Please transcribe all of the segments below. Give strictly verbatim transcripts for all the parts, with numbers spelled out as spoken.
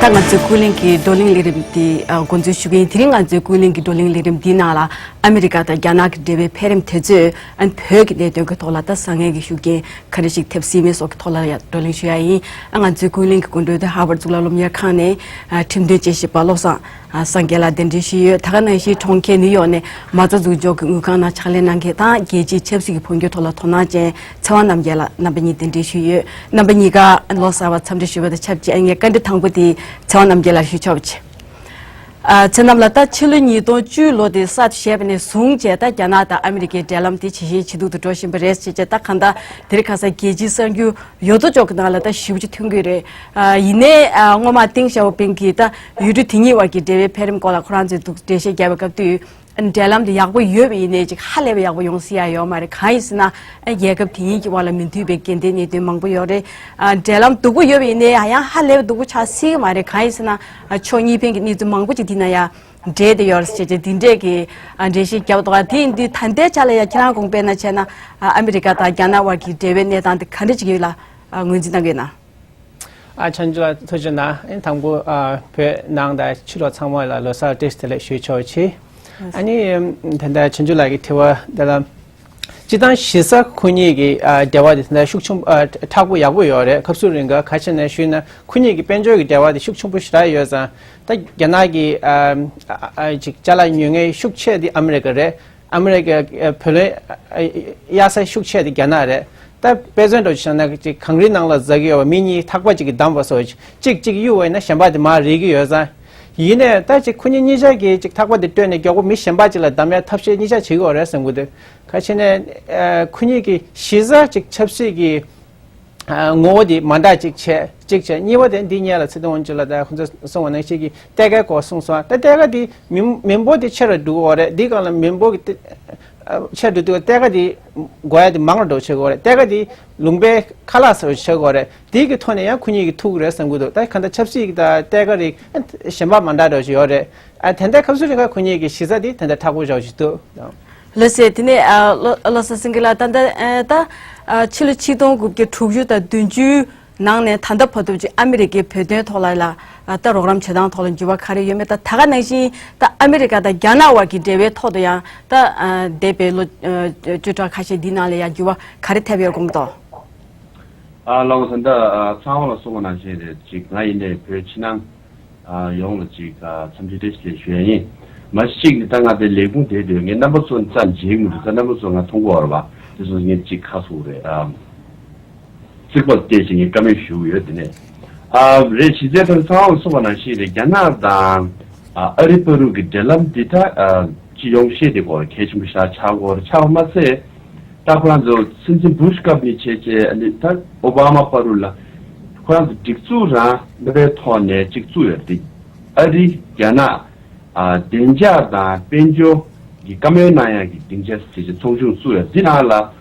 ད་ང་ཚོའི་ཀུན་གླེང་གི་བགྲོ་གླེང་ལས་རིམ་འདི་ཨ་འགོ་འཛུགས་ཞུ་གི་ཡིན། དེ་རིང་ང་ཚོའི་ཀུན་གླེང་གི་བགྲོ་གླེང་ལས་རིམ་འདིའི་ནང་ལ་ཨ་མི་རི་ཀ་དང་རྒྱ་ནག་གི་འབྲེལ་བའི་འཕེལ་རིམ་དེ་ཚོས་ཨ་བོད་ཀྱི་གནད་དོན་གྱི་ཐོག་ལ་ད་བཟང་ངན་གྱི་ཤུགས་རྐྱེན་ག་རེ་ཞིག་ཐེབས་སྲིད་མེད་སོགས་ཀྱི་ཐོག་ལ་ཡང་བགྲོ་གླེང་ཞུ་ཡ་ཡིན། ཨ་ང་ཚོའི་ཀུན་གླེང་གི་སྐུ་མགྲོན་དེ་ཧར་ཝརཌ་གཙུག་ལག་སློབ་གཉེར་ཁང་ནས་ཨ་ཁྲིམས་དོན་དཔྱད་ཞིབ་པ་བློ་བཟང་ཨ་སངས་རྒྱས་ལགས་གདན་འདྲེན་ཞུས་ཡོད། ད་ག་ནང་བཞིན་གྲོང་ཁྱེར་ནིའུ་ཡོག་ནས་མ་རྩ་འཛུགས་འཇོག་གི་དངུལ་ཁང་ནང་ཕྱག་ལས་གནང་མཁན་དང་རྒྱལ་སྤྱིའི་ཆབ་སྲིད་ཀྱི་འཕོ་འགྱུར་ཐོག་ལ་དོ་སྣང་ཅན་ཚེ་དབང་རྣམ་རྒྱལ་ལགས་རྣམ་པ་གཉིས་གདན་འདྲེན་ཞུས་ཡོད། རྣམ་པ་གཉིས་ཀ་ལོ་གསར་བ་འཚམས་འདྲི་ཞུ་བ་དང་ཆབས་ཅིག་ཨ་ངའི་བཀའ་འདྲི་དང་པོ་དེ་ཚེ་དབང་རྣམ་རྒྱལ་ལགས་ཞུ་ཆོག་པ་བྱེད། ཨ་ཚེ་རྣམ་ལགས། ད་ཕྱི་ལོ་ཉིས་སྟོང་བཅུ་ལོ་དེ་གསར་དུ་བཞད་པ་ནས་བཟུང་བྱས་ད་རྒྱ་ནག་དང་ཨ་མི་རི་ཀའི་འབྲེལ་ལམ་དེ་ཇེ་ཞན་ཇེ་སྡུག་ཏུ་འགྲོ་བཞིན་པ་རེད་ཟེར་བྱས། ད་གང་ལྟར་དེ་རིང་ཁ་སང་རྒྱལ་སྤྱིའི་གསར་འགྱུར་ཡོད་དོ་ཅོག་གི་ནང་ལ་ད་ཞེ་པོ་ཅིག་ཐོན་གྱི་རེད། ཨ་ཡིན་ནའི་ཨ་སྔོན་མ་ཏེང་ཞའོ་ཕིང་གིས་ད་ཡུལ་གྲུ་དེ་གཉིས་བར་གྱི་འབྲེལ་བའི་འཕེལ་རིམ་སྐོར་ལ་ཁོ་རང་ཚོས་འདུག་འགྲེལ་བཤད་བརྒྱབ་པའི་སྐབས་དུས། འབྲེལ་ལམ་དེ་ཡག་པོ་ཡོད་པ་ཡིན་ནའི་ཅིག་ཧ་ལས་པའི་ཡག་པོ་ཡོང་སྲིད་ཡ་ཡོད་མ་རེད། གང་ཡིན་ཟེར་ན་རྒྱལ་ཁབ་དེ་གཉིས་ཀྱི་དབར་ལ་མི་མཐུན་པའི་འགལ་ཟླའི་གནད་དོན་མང་པོ་ཡོད་རེད། འབྲེལ་ལམ་སྡུག་པོ་ཡོད་པ་ཡིན་ནའི་ཡང་ཧ་ལས་པའི་སྡུག་པོ་ཆགས་སྲིད་ཀྱི་མ་རེད། གང་ཡིན་ཟེར་ན་ཕྱོགས་གཉིས་ཕན་གྱི་གནས་ཚུལ་མང་པོ་ཅིག་དེ་ན་ཡང་འབྲེལ་བསྡད་ཡོད་རེད་ཟེར་བྱས་འདི་འདྲས་ཀྱི་འགྲེལ་བཤད་བརྒྱབ་འདུག་དེ་ཡིན་དུས་ད་ལྟའི་ཆ་ལ་ཡང་ཁྱེད་རང་དགོངས་པ་ན་བྱས་ན་ཨ་མི་རི་ཀ་དང་རྒྱ་ནག་དབར་གྱི་འབྲེལ་བའི་གནས་སྟངས་དེ་ག་འདྲ་ཅིག་ཡོད་ལ་ངོས་འཛིན་གནང་གི་ཡོད་ན། ཨ་བྱང་ཆུབ་ལགས་ཐུགས་རྗེ་གནང་། ཨ་ནི་དང་པོ་ཨ་བོད་ནང་དང་ཕྱི་ལོགས་ཚང་མ་ལ་ལོ་གསར་བཀྲ་ཤིས་བདེ་ལེགས་ཞུ་ཆོག་ཆེ། ཨ་ནི་ད་ལྟ་བྱང་ཆུབ་ལགས་ཀྱི་དྲི་བ་འདི་ལ་སྤྱིར་བཏང་གཞི་རྩ་ཁོ་གཉིས་ཀྱི་ཨ་འབྲེལ་བ་དེ་ད་ལྟ་ཤུགས་ཆུང་ཨ་མཁྲེགས་པོ་ཡག་པོ་ཡོད་རེད། སྐབས་སུ་རིང་ག་ཁ་ཤས་ནས་ཞུས་ན་ཁོ་གཉིས་ཀྱི་དཔལ་འབྱོར་གྱི་འབྲེལ་བ་དེ་ཤུགས་ཆེན་པོ་ཞེ་དྲག་ཡོད་ཙང་ད་རྒྱ་ནག་གི་ཨ་ཨ་ཨ་ཅིག་ཅ་ལག་ཉོ་མཁན་ཤུགས་ཆེ་དེ་ཨ་མི་རི་ཀ་རེད། ཨ་མི་རི་ཀའི་བུ་ལོན་གཡར་ས་ཤུགས་ཆེ་དེ་རྒྱ་ནག་རེད། ད་དཔེ་མཚོན་འདྲ་བཞག་ན་ཅིག་གངས་རིའི་ནང་ལ་འཛེག་གི་ཡོད་པ་མི་གཉིས་ཐག་པ་གཅིག་གིས་བསྡམས་པ་སོགས་གཅིག་གཅིག་གཡུག་པ་ཡིན་ན་གཞན་པ་དེ་མར་རིལ་གི་ཡོད་ཙང་། ཡིན་ནའི་ད་ཅིག་ཁོ་གཉིས་གཉིས་ཆ་གིས་ཅིག་ཐག་པ་དེ་བཏོན་ནས་མགྱོགས་པོ་མི་གཞན་པ་ཅིག་ལ་བསྡམ་ཡ་ཐབས་ཤེས་གཉིས་ཆ་བྱེད་ཀྱི་ཡོད་རེད་བསམ་གི་འདུག་ག་ཅི་ནས་ཁོ་གཉིས་ཀྱི་གཞི་རྩ་ཅིག་ཆབ་སྲིད་ཀྱི་ངོ་བོ་དེ་མ་འདྲ་ཅིག་བྱས་ཅིག་བྱས། གཉིས་པ་དེ་འདི་སྔོན་ལ་ཚེ་བརྟན་དབང་ཕྱུག་ལགས་དང་ཁོང་ཚོ་གསུངས་པ་ནང་བཞིན་གྱི་གཏེར་ཁའི་སྐོར་གསུངས་སོང་། ད་གཏེར་ཁ་དེ་མི་མི་འབོར་དེ་ཆེ་རུ་འགྲོ་གི་ཡོད་རེད། འདི་སྒང་ལ་མི་འབོར་གྱི་ཆེ་རུ་འགྲོ་དུས་གཏེར་ཁ་དེ་དགོས་ཡ་དེ་མང་རུ་འགྲོ་བྱེད་ཀྱི་ཡོད་རེད། གཏེར་ཁ་དེ་ལུང་པའི་ཁ་ལག་ཟེར་བ་ཆགས་ཀྱི་ཡོད་རེད། དེ་གི་ཐོག་ནས་ཡང་ཁོ་གཉིས་ཀྱིས་ཐུག་གི་རེད་བསམ་གྱི་འདུག་ད་གང་ལྟར་ཆབ་སྲིད་ཀྱི་ད་གཏེར་ཁ་རིགས་གཞན་པ་མ་འདྲ་འདྲ་ཞིག་ཡོད་རེད། ཨ་དེ་འདྲའི་སྐབས་སུ་རིང་ཁ་ཁོ་གཉིས་ཀྱི་གཞི་རྩ་དེ་དེ་འདྲ་མཁྲེགས་པོ་འདྲ་ཞིག་འདུག་ལགས་སོ། དེ་ནས་ཨ་བློ་བློ་བཟང་སེང་གེ་ལགས། ད་ལྟ་ཨ་ད་ཨ་ཕྱི་ལོ་ཆིག་སྟོང་དགུ་བརྒྱ་དྲུག་ཅུ་དང་བདུན་ཅུའི་ནང་ནས་ད་ལྟ་བར་དུ་ཅིག་ཨ་མི་རི་ཀའི་བོད་དོན་ཐོག་ལ་ལ་ཨ་ད་རོགས་རམ་བྱེད་སྟངས་ཐོག་ལ་འགྱུར་བ་ག་རེ་ཡོད་མེད། ད་ད་ག་ནང་བཞིན་ད་ཨ་མི་རི་ཀ་དང་རྒྱ་ནག་དབར་གྱི་འབྲེལ་བའི་ཐོག་ཏུ་ཡང་ད་ཨ་འདས་པའི་ལོ་ཨ་བཅུ་ཕྲག་ཁ་ཤས་འདིའི་ནང་ལ་ཡང་འགྱུར་བ་ག་རེ་ཐེབས་ཡོད་དགོངས་དོ། ཨ་ལགས་སོ། ད་ཨ་ཚང་མ་ལ་གསུངས་པ་ནང་བཞིན་རེད། ཅིག་ང་ཡིན་ནའི་བོད་ཕྱི་ནང་ཨ་ཡོངས་ལ་ཅིག་ཨ་འཚམས་འདྲི་བཀྲ་ཤིས་བདེ་ལེགས་ཞུ་ཡ་ཡིན། མ་གཞི་གཅིག་ནི་ད་ང་དེ་ལས་ཁུངས་དེ་སྡོད་མཁན་རྣམ་པ་ཚོ་རྩ་མཇལ་མི་འདུག་ད་རྣམ་པ་ཚོ་ང་མཐོང་གི་ཡོད་རེད་པ། དེ་ཚོ་ངས་ཅིག་ཁ་གསོ་རེད། ཨ་རྩིག་པ་བལྟས་ཤིག་ངས་བཀའ་མོལ་ཞུ་གི་ཡོད། དེ་ནས་ཨ་རེད། གཞི་རྩའི་ཐོག་ཚང་མ་གསུངས་པ་ནང་བཞིན་རེད། རྒྱ་ནག་དང་ཨ་ཨ་རི་བར་དུ་གི་འབྲེལ་ལམ་འདི་ད་ཨ་སྤྱི་ཡོངས་བཤད་དེ་གོ་གལ་ཆེན་པོ་ཞིག་ཆགས་ཀྱི་ཡོད་རེད། ཆགས་པ་མ་ཚད། ད་ཁོ་རང་ཚོ་སྲིད་འཛིན་བུ་ཤ་སྐབས་ནས་བྱས་བྱས་ཨ་ནི་ད་ཨོ་བྷ་མ་བར་དུ་ལ་ཁོ་རང་ཚོ་སྒྲིག་འཛུགས་རང་སྣ་བའི་ཐོག་ནས་གཅིག་བཙུགས་ཡོད་རེད། ཨ་རི་རྒྱ་ནག་ཨ་བདེ་འཇགས་དང་དཔལ་འབྱོར་གྱི་བཀའ་མོལ་གནང་ཡག་གི་སྡིངས་ཆ་ཟེར་བྱས་ཚོགས་ཆུང་བཙུགས་ཡོད། འདི་ནང་ལ་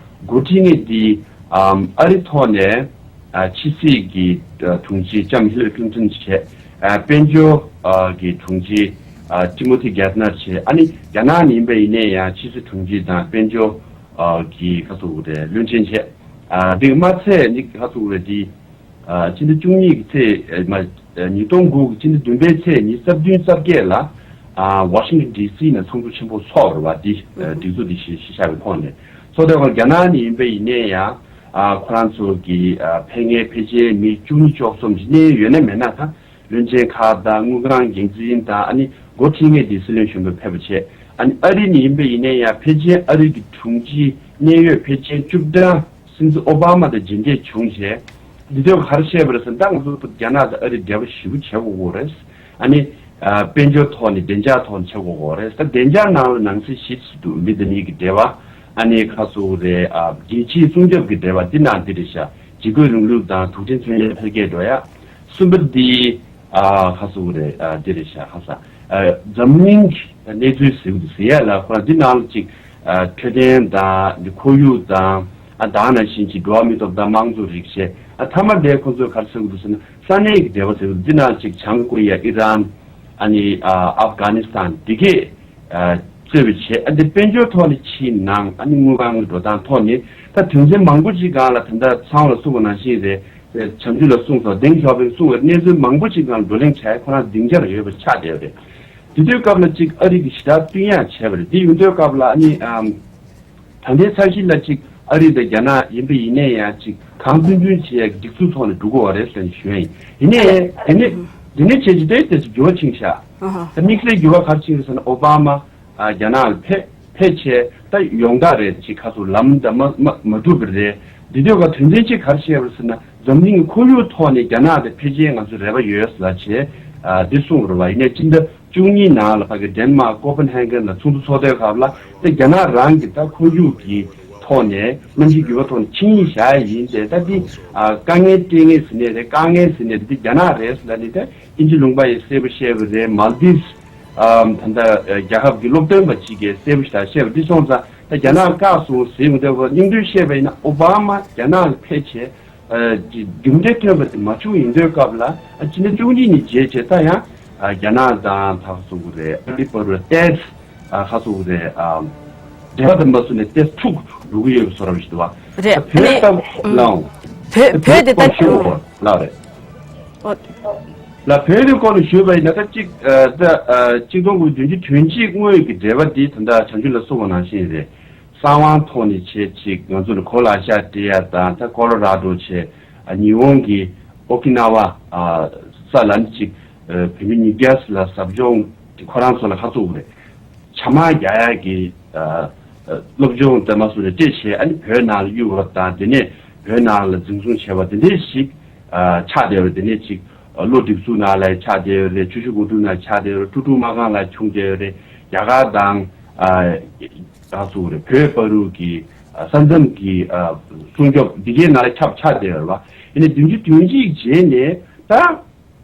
འགོ་ཁྲིད་མཁན་འདི་ཨམ་ཨ་རི་ཐོག་ནས་ཨ་ཕྱི་སྲིད་ཀྱི་ཨ་དྲུང་ཆེ་ལྕམ་ཧི་ལ་རི་ཀླིན་ཏོན་བྱས། ཨ་དཔལ་འབྱོར་ཨ་གྱི་དྲུང་ཆེ་ཨ་ཊི་མོ་ཐི་གེ་ཐི་ནར་བྱས། ཨ་ནི་རྒྱ་ནག་ནས་ཡིན་པ་ཡིན་ནའི་ཡང་ཕྱི་སྲིད་དྲུང་ཆེ་དང་དཔལ་འབྱོར་ཨ་གི་ཁ་སོ་རེ་བློན་ཆེན་བྱས། ཨ་དེ་མ་ཚད་ནི་ཁ་སོ་རེ་དེ་ཨ་ཕྱི་ཟླ་བཅུ་གཉིས་ཀྱི་ཚེས་མ་ཉིས་སྟོང་དགུ་གི་ཕྱི་ཟླ་བདུན་པའི་ཚེས་ཉི་ཤུ་རྩ་བདུན་རྩ་བརྒྱད་ལ་ཨ་ཝ་ཤིང་ཊོན་ཌི་སི་ནང་ཚོགས་འདུ་ཆེན་པོ་ཚོགས་རེད་པ། འདི་ཨ་སྒྲིག་འཛུགས་འདི་གཞི་གཞི་བཞག་པའི་ཐོག་ནས་ཚོགས་དེ་བར་རྒྱ་ནག་ནས་ཡིན་པ་ཡིན་ནའི་ཡང་ཨ་ཁོ་རང་ཚོ་གི་ཨ་ཕེབས་མཁན་ཕལ་ཆེར་མི་བཅུ་གཉིས་བཅུ་གསུམ་ཞིག་གནད་ཡོད་ན་མེད་ན་ད། བློན་ཆེན་ཁག་དང་དངུལ་ཁང་འགན་འཛིན་དང་ཨ་ནི་འགོ་ཁྲིད་མཁན་དེ་སྲིད་བློན་གཞོན་པ་ཕེབས་པ་བྱས། ཨ་ནི་ཨ་རི་ནས་ཡིན་པ་ཡིན་ནའི་ཡང་ཕལ་ཆེར་ཨ་རི་གི་དྲུང་ཆེ་གནད་ཡོད་ཕལ་ཆེར་བཅུ་གྲངས་སྲིད་འཛིན་ཨོ་བྷ་མ་དང་མཇལ་འཕྲད་བྱུང་བྱས། འདི་དུས་ག་རེ་བཤད་པ་རེད་ཟེར་ན་ད་ང་ཚོ་རྒྱ་ནག་དང་ཨ་རི་འབྲེལ་བ་ཞེ་པོ་བྱེད་དགོས་ཀྱི་རེད། ཨ་ནི་ཨ་དཔལ་འབྱོར་ཐོག་ནས་བདེ་འཇགས་ཐོག་ནས་བྱེད་དགོས་ཀྱི་རེད། ད་བདེ་འཇགས་ནང་ལ་ནང་སྲིད་གཞི་ཞིག་འདུག་མི་དང་མི་གི་འབྲེལ་བ། ཨ་ནི་ཁ་སོ་རེ་ཨ་རྒྱལ་སྤྱིའི་སྲུང་སྐྱོབ་ཀྱི་འབྲེལ་བ་འདི་ནང་འདི་རེད་ཤག་འཇིགས་སྐུལ་རིང་ལུགས་དང་དུག་ཕྲན་ཚོང་ལས་འཕེལ་རྒྱས་འགྲོ་ཡ། གསུམ་པ་འདི་ཨ་ཁ་སོ་རེ་ཨ་འདི་རེད་ཤག་ཁ་ས་ཨ་འཛམ་གླིང་གི་གནས་ཚུལ་ཟེར་གི་འདུག་ཟེར་ཡ་ལ་ཁོ་རང་འདི་ནང་ལ་ཅིག་ཨ་འཕྲོད་བསྟེན་དང་འདི་ཁོར་ཡུག་དང་ཨ་ད་ག་ནང་བཞིན་ཅིག་འགྲོ་བ་མིའི་ཐོབ་ཐང་དམངས་གཙོ་རིགས་བྱས། ཨ་མཐའ་མ་དེ་ཁོ་ཚོས་ག་རེ་ཟེར་གི་འདུག་ཟེར་ན་ས་གནས་ཀྱི་འབྲེལ་བ་ཟེར་གི་འདུག་འདི་ནང་ཅིག་བྱང་ཀོ་རི་ཡ། ཨི་རན། ཨ་ནི་ཨ་ཨབ་གྷ་ནི་སི་ཐན་འདི་གས་ཨ་གཙོས་པ་བྱས། ཨ་འདི་དཔལ་འབྱོར་ཐོག་ནས་ཕྱིའི་ནང་ཨ་ནི་དངུལ་ཁང་གི་འགྲོ་སྟངས་ཐོག་ནས་ད་དོན་ཚན་མང་པོ་ཅིག་སྒང་ལ་ད་ལྟ་ཚང་ལ་གསུངས་པ་ནང་བཞིན་རེད། བྱམས་ཆུ་ལ་གསུངས་སོང་། ལྡེང་ཞའོ་པིང་གསུངས་པའི་གནས་ཚུལ་མང་པོ་ཅིག་སྒང་བགྲོ་གླེང་བྱས། ཁོ་རང་སྡིངས་ཆར་ཡོད་པ་ཆགས་བསྡད་པ་རེད། དེ་དུས་སྐབས་ལ་ཅིག་ཨ་རི་གི་ཞི་དྲག་བསྟུན་ཡག་བྱས་པ་རེད། དེ་ཡོང་དུས་སྐབས་ལ་ཨ་ནི་ཨམ། ད་ལྟའི་ཆར་གཞི་ལ་ཅིག་ཨ་རི་དང་རྒྱ་ནག་ཡིན་པ་ཡིན་ནའི་ཡང་ཅིག་གང་ཕན་ཚུན་བྱེད་ཡག་གི་སྒྲིག་འཛུགས་ཐོག་ནས་འགྲོ་གི་ཡོད་རེད་ཟེར་ནས་ཞུ་ཡ་ཡིན། ཡིན་ནའི་དེ་ནས་དེ་ནས་བྱས་ཀྱི་དེ་དེ་ཚོ་འགྱུར་བ་ཕྱིན་ཤག་ད་དམིགས་བསལ་འགྱུར་བ་ག་རེ་ཕྱིན་རེད་ཟེར་ན། ཨོ་བྷ་མ་ཨ་རྒྱ་ནག་ལ་ཕེབས་ཕེབས་བྱས་ད་ཡོང་ཐག་རེད། ཅིག་ཁ་སོ་ལམ་ད་མ་མ་མ་འགྲུབ་པ་རེད། འདི་དུས་ཀ་དོན་ཚན་གཅིག་ག་རེ་བཤད་པ་རེད་ཟེར་ན། འཛམ་གླིང་གི་ཁོར་ཡུག་ཐོག་ནས་རྒྱ་ནག་དང་ཕལ་ཆེར་ང་ཚོ་རེ་བ་ཡོད་ལ་བྱས་ཨ་འདི་གསུངས་རེད་བ། ཡིན་ནའི་སྤྱི་ཟླ་བཅུ་གཉིས་ནང་ལ་ཕ་གི་ཌེན་མཱག་ཀོ་པན་ཧེ་གན་ལ་ཚོགས་འདུ་ཚོགས་དུས་སྐབས་ལ་ད་རྒྱ་ནག་རང་གི་ད་ཁོར་ཡུག་གི་ཐོག་ནས་གནམ་གཤིས་འགྱུར་བ་ཐོག་ནས་ཆིངས་ཡིག་བཞག་ཡ་ཡིན་ཏེ། ད་འདི་ཨ་དཀའ་ངལ་སྤྲད་མཁན་ཟེར་ནའི་རེད། དཀའ་ངལ་ཟེར་ནའི་རེད། འདི་རྒྱ་ནག་རེད་ཟེར་ལ་ནི་ད་དབྱིན་ཇི་ལུང་པ་ཡིས་གསལ་པོ་བཤད་པ་རེད། མཱལ་དིབ་ཨམ་ད་ལྟ་རྒྱལ་ཁབ་ཀྱི་སློབ་སྟོན་པ་གཅིག་གིས་གསལ་པོ་ཞིག་བཤད་པ་འདི་སོང་ཙང་ད་རྒྱ་ནག་བཀག་སོང་ཟེར་ཡོང་དུས་སྙིང་བསྡུས་བཤད་པ་ཡིན་ན། ཨོ་བྷ་མ་རྒྱ་ནག་ལ་ཕེབས་བྱས་ཨ་རྒྱུ་འབྲས་ཐོན་པ་དེ་མ་བྱུང་། ཡིན་དུས་སྐབས་ལ་ཨ་ཕྱི་ཟླ་བཅུ་གཉིས་ནས་རྗེས་བྱས་ད་ཡང་ཨ་རྒྱ་ནག་དང་ད་ག་སོ་གི་རེད། ཨ་རི་བར་ལ་ཏེས་ཨ་ག་སོ་གི་རེད། ཨ་འབྲེལ་བ་དམ་པ་སུ་ནས་ཏེས་འཁྲུག་འགྲོ་གི་ཡོད་པའི་བཟོ་འདྲ་ཞིག་འདུག་བ། རེད། ད་ཨ་བོད་ནི་ལྟ་ཨུམ། ལའང་བོད་བོད་དེ་ད་ལྟ་ཞུ་བ་ལ་རེད། ཨོ། ལ་བོད་དེ་སྐོར་ལ་ཞུས་པ་ཡིན་ན། ད་གཅིག་ཨ་ད་ཨ་གཅིག་སྟོང་དགུ་བདུན་ཅུ་དོན་གཅིག་སྔོན་གྱི་འབྲེལ་བ་འདི་ད་ལྟ་བྱང་ཆུབ་ལ་གསུངས་པ་ནང་བཞིན་རེད། གསང་བ་ཐོག་ནས་བྱས་ཅིག་ང་ཚོ་ནས་གོ་ལ་ཤ་སྤྲད་ཡ་དང་། ད་ཀོ་ལོ་ར་ཌོ་བྱས་ཨ་ཉི་ཧོང་གི་ཨོ་ཀི་ན་ཝ་ཨ་ས་ལ་ནི་ཅིག་ཨ་བོད་མི་ཉིས་བརྒྱ་ལ་ཟབ་སྦྱོང་དེ་ཁོ་རང་ཚོ་ལ་ཁ་ཚུགས་རེད། ཇ་མ་རྒྱག་ཡ་གི་ཨ་ཨ་སློབ་སྦྱོང་དེ་མ་སུ་རེ་སྤྲད་བྱས་ཨ་ནི་བོད་ནང་ལ་གཡུགས་པ་དང་། དེ་ནས་བོད་ནང་ལ་འཛིན་བཟུང་བྱས་པ་དེ་འདྲས་ཞིག་ཨ་ཆགས་བསྡད་པ་རེད། དེ་ནས་ཅིག་ཨ་བློ་སྒྲིག་འཛུགས་ནང་ལ་ཆགས་བསྡད་ཡོད་རེད། ཆུ་བཞི་སྒང་དྲུག་ནང་ཆགས་བསྡད་ཡོད་རེད། ཀྲུ་ཀྲུ་མ་ཁང་ལ་བྱུང་བསྡད་ཡོད་རེད། རྒྱ་གར་དང་ཨ་ད་སུ་རེད། བོད་བར་དུ་གི་ཨ་ས་མཚམས་ཀྱི་ཨ་སྲུང་སྐྱོབ་འདི་གའི་ནང་ལ་ཁྱབ་ཆགས་བསྡད་ཡོད་རེད་བ། ཡིན་ནའི་བདུན་ཅུ་དོན་གཅིག་རྗེས་ནས་ད་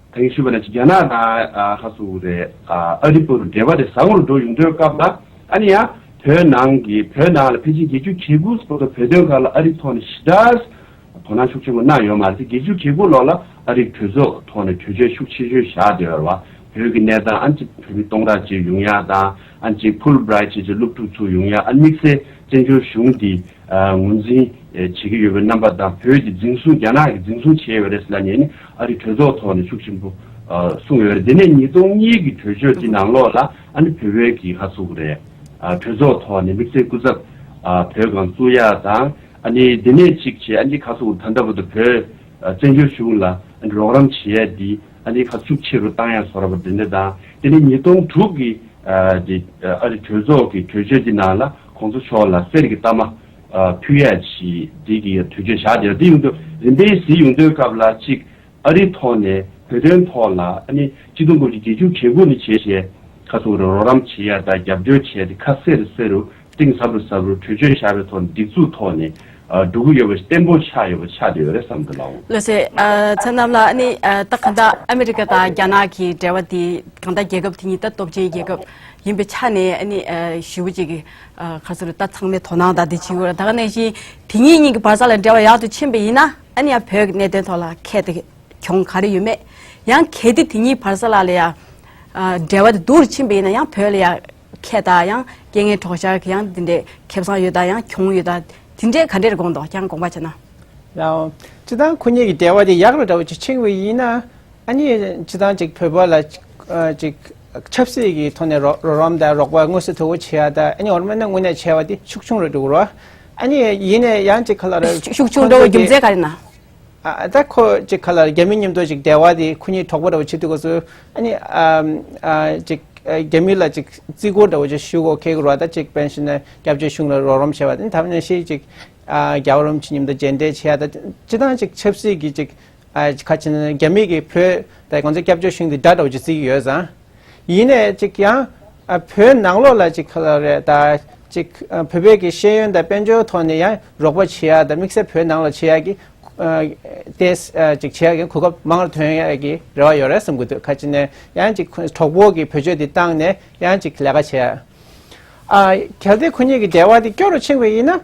ད་གིན་ཞུས་པ་ནང་བཞིན་རྒྱ་ནག་དང་ཨ་ཁ་སུ་རེད། ཨ་ཨ་རི་བར་དུ་འབྲེལ་བ་དེ་ཟབ་མོ་རུ་འགྲོ་ཡོང་དུས་སྐབས་ལ་ཨ་ནི་ཡང་བོད་ནང་གི་བོད་ནང་ལ་ཕལ་ཆེར་བརྒྱད་ཅུ་གྱ་དགུ་བར་དུ་བོད་དོན་སྒང་ལ་ཨ་རི་ཐོག་ནས་ཞེ་དྲག་དོ་སྣང་ཤུགས་ཆེན་པོ་གནང་ཡོད་མ་རེད། བརྒྱད་ཅུ་གྱ་དགུ་ལོ་ལ་ཨ་རིའི་གྲོས་ཚོགས་ཐོག་ནས་གྲོས་ཆོད་ཤུགས་ཆེ་ཤོས་བཞག་བསྡད་ཡོད་རེད་བ། བོད་ཀྱི་གནས་སྟངས་ཨ་ཅིག་བོད་མི་སྟོང་ཕྲག་ཅིག་ཡོང་ཡ་དང་། ཨ་ཅིག་ཕུལ་བྷི་རའེ་ཊི་བྱས་བྱས་སློབ་ཕྲུག་ཚོ་ཡོང་ཡ། ཨ་དམིགས་བསལ་བཙན་བྱོལ་གཞུང་འདི་ཨ་ངོས་འཛིན་ཨེ་བྱེད་ཀྱི་ཡོད་པའི་རྣམ་པ་དང་། བོད་ཀྱི་འཛིན་བཟུང་རྒྱ་ནག་གིས་འཛིན་བཟུང་བྱས་ཡོད་རེད་ཟེར་ལབ་ནས་ནི་ཨ་རིའི་གྲོས་ཚོགས་ཐོག་ནས་ཤུགས་ཆེན་པོ་ཨ་གསུངས་ཡོད་རེད། དེ་ནས་ཉིས་སྟོང་གཉིས་ཀྱི་གྲོས་ཆོད་འདི་ནང་ལོགས་ལ་ཨ་ནི་བོད་པའི་གི་ཁ་ཚུགས་རེད། ཨ་གྲོས་ཚོགས་ཐོག་ནས་དམིགས་བསལ་སྐུ་ཚབ་ཨ་བོད་སྒང་བཙུགས་ཡ་དང་། ཨ་ནི་དེ་ནས་གཅིག་བྱས་ཨ་ནི་ཁ་ཚུགས་ད་ལྟ་བར་དུ་བོད་ཨ་བཙན་བྱོལ་གཞུང་ལ་ཨ་ནི་རོགས་རམ་བྱེད་ཡ་འདི་ཨ་ནི་ཁ་ཤུགས་ཆེ་རུ་བཏང་ཡ་བཟོ་འདྲ་པོ་དེ་འདྲ་དང་། དེ་ནས་ཉིས་སྟོང་དྲུག་གི་ཨ་དེ་ཨ་རི་གྲོས་ཚོགས་ཀྱི་གྲོས་ཆོད་ཀྱི་ནང་ལ་གོང་ས་མཆོག་ལ་གསེར་གྱི་རྟགས་མ་ཨ་ཕུལ་ཡ་ཞིག་འདི་གི་གྲོས་ཆོད་བཞག་བསྡད། དེ་ཡོང་དུས་རིམ་པས་གཟིགས་ཡོང་དུས་སྐབས་ལ་གཅིག་ཨ་རིའི་ཐོག་ནས་བོད་དོན་ཐོག་ལ་ཨ་ནི་གཅིག་སྟོང་དགུ་བརྒྱ་བརྒྱད་ཅུ་གྱ་དགུ་ནས་བྱས་བྱས་ཁ་ཚུགས་རོགས་རམ་བྱེད་ཡ་དང་རྒྱབ་སྐྱོར་བྱས་ཏེ་ཁ་གསལ་གསལ་རུ་གཏིང་ཟབ་རུ་ཟབ་རུ་གྲོས་ཆོད་བཞག་པའི་ཐོག་ནས་སྒྲིག་འཛུགས་ཐོག་ནས་ཨ་འགྲོ་གི་ཡོད་པ་ཞིག་བརྟན་པོ་ཆགས་ཡོད་པ་ཆགས་བསྡད་ཡོད་རེད་བསམ་གི་ལགས། ལགས་སེ། ཨ་ཚེ་རྣམ་ལགས། ཨ་ནི་ཨ་ད་གང་ལྟར་ཨ་མི་རི་ཀ་དང་རྒྱ་ནག་གི་འབྲེལ་བ་དེ་གང་ལྟར་རྒྱལ་ཁབ་དེ་གཉིས་ད་སྟོབས་ཆེན་རྒྱལ་ཁབ་ཡིན་པའི་ཆ་ནས་ཨ་ནི་ཨ་ཞེ་པོ་ཅིག་གི་ཨ་ག་ཟེར་ད་ཚང་མས་དོ་སྣང་དང་དེ་བྱེད་ཀྱི་ཡོད་རེད། ད་ག་ནང་བཞིན་དེ་གཉིས་གཉིས་ཀྱི་བར་ས་ལ་འབྲེལ་བ་ཡག་ཏུ་ཕྱིན་པ་ཡིན་ན་ཨ་ནི་ཡང་བོད་ཀྱི་གནད་དོན་ཐོག་ལ་ཁྱད་དེ་གྱོང་ག་རེ་ཡོད་མེད། ཡང་གལ་ཏེ་དེ་གཉིས་བར་ས་ལ་ལ་ཡ་ཨ་འབྲེལ་བ་དེ་སྡུག་རུ་ཕྱིན་པ་ཡིན་ན་ཡང་བོད་ལ་ཡ་ཁྱད་དང་ཡང་རྐྱེན་ངན་གྲོགས་ཤར་གྱི་ཡང་དེ་འདྲའི་ཁེ་བཟང་ཡོད་དང་ཡང་གྱོང་ཡོད་དང་དེ་འདྲའི་ག་འདྲའི་དགོངས་འདུག་ཁྱེད་རང་དགོངས་པ་བྱས་ན། ལའོ། སྤྱིར་བཏང་ཁོ་གཉིས་ཀྱི་འབྲེལ་བ་དེ་ཡག་རུ་འདྲ་བོ་ཅིག་ཕྱིན་པ་ཡིན་ན། ཨ་ནི་སྤྱིར་བཏང་ཅིག་བོད་པ་ལ་ཅིག་ཨ་ཅིག་ཆབ་སྲིད་ཀྱི་ཐོག་ནས་རོགས་རོགས་རམ་དང་རོགས་པ་མངོན་གསལ་དོད་པོ་བྱེད་ཡ་དང་། ཨ་ནི་འོ་མ་ན་དངོས་གནས་བྱས་པ་དེ་ཤུགས་ཆུང་རུ་འགྲོ་གི་རེད། ཨ་ནི་ཡིན་ནའི་ཡང་ཅིག་ག་ལ་རེད། ཤུགས་ཤུགས་ཆུང་འགྲོ་བའི་རྒྱུ་མཚན་ག་རེ་ན། ཨ་ད་ཁོ་ཅིག་ག་ལ་རྒྱ་མི་མཉམ་དུ་ཅིག་འབྲེལ་བ་དེ་ཁོ་གཉིས་གྲོགས་པོ་འདྲ་བོ་བྱེད་དུས་སྐབས་སུ་ཨ་ནི་ཨ་ཨ་ཅིག་རྒྱ་མི་ལ་ཅིག་བརྩི་བཀུར་འདྲ་བོ་ཅིག་ཞུ་དགོས་ཁེལ་གི་རེད་བ། ད་ཅིག་དཔེར་ན་སྐྱབས་བཅོལ་གཞུང་ལ་རོགས་རམ་བྱས་པ་དེ་ད་ནང་བཞིན་ཅིག་ཨ་རྒྱལ་བ་རིན་པོ་ཆེ་མཉམ་དུ་མཇལ་འཕྲད་བྱས་ཡ་ད་སྤྱིར་བཏང་ཅིག་ཆབ་སྲིད་ཀྱི་ཅིག་ཨ་ཁ་ཆེ་ན་རྒྱ་མི་གི་བོད་ད་ང་ཚོ་སྐྱབས་བཅོལ་གཞུང་དེ་དགྲ་འདྲ་བོ་ཅིག་བརྩི་གི་ཡོད་ཙང་། ཡིན་ནའི་ཅིག་ཡང་ཨ་བོད་ནང་ལོགས་ལ་ཅིག་ག་ལ་རེད། ད་ཅིག་ཨ་བོད་པའི་གི་ཤེས་ཡོན་དང་དཔལ་འབྱོར་ཐོག་ནས་ཡང་རོགས་པ་བྱེད་ཡ་དང་དམིགས་བསལ་བོད་ནང་ལ་བྱེད་ཡ་གི་ཨ་དེ་ཨ་ཅིག་བྱེད་ཡ་གི་གོ་སྐབས་མང་རུ་ཐོན་ཡ་གི་རེ་བ་ཡོད་རེད་བསམ་གི་འདུག་ཁ་ཅིག་ནས་ཡང་ཅིག་གྲོགས་པོ་གི་བེད་སྤྱོད་དེ་བཏང་ནས་ཡང་ཅིག་ལས་ཀ་བྱེད་ཡ། ཨ་གལ་ཏེ་ཁོ་གཉིས་ཀྱི་འབྲེལ་བ་དེ་སྐྱོ་རུ་ཕྱིན་པ་ཡིན་ན།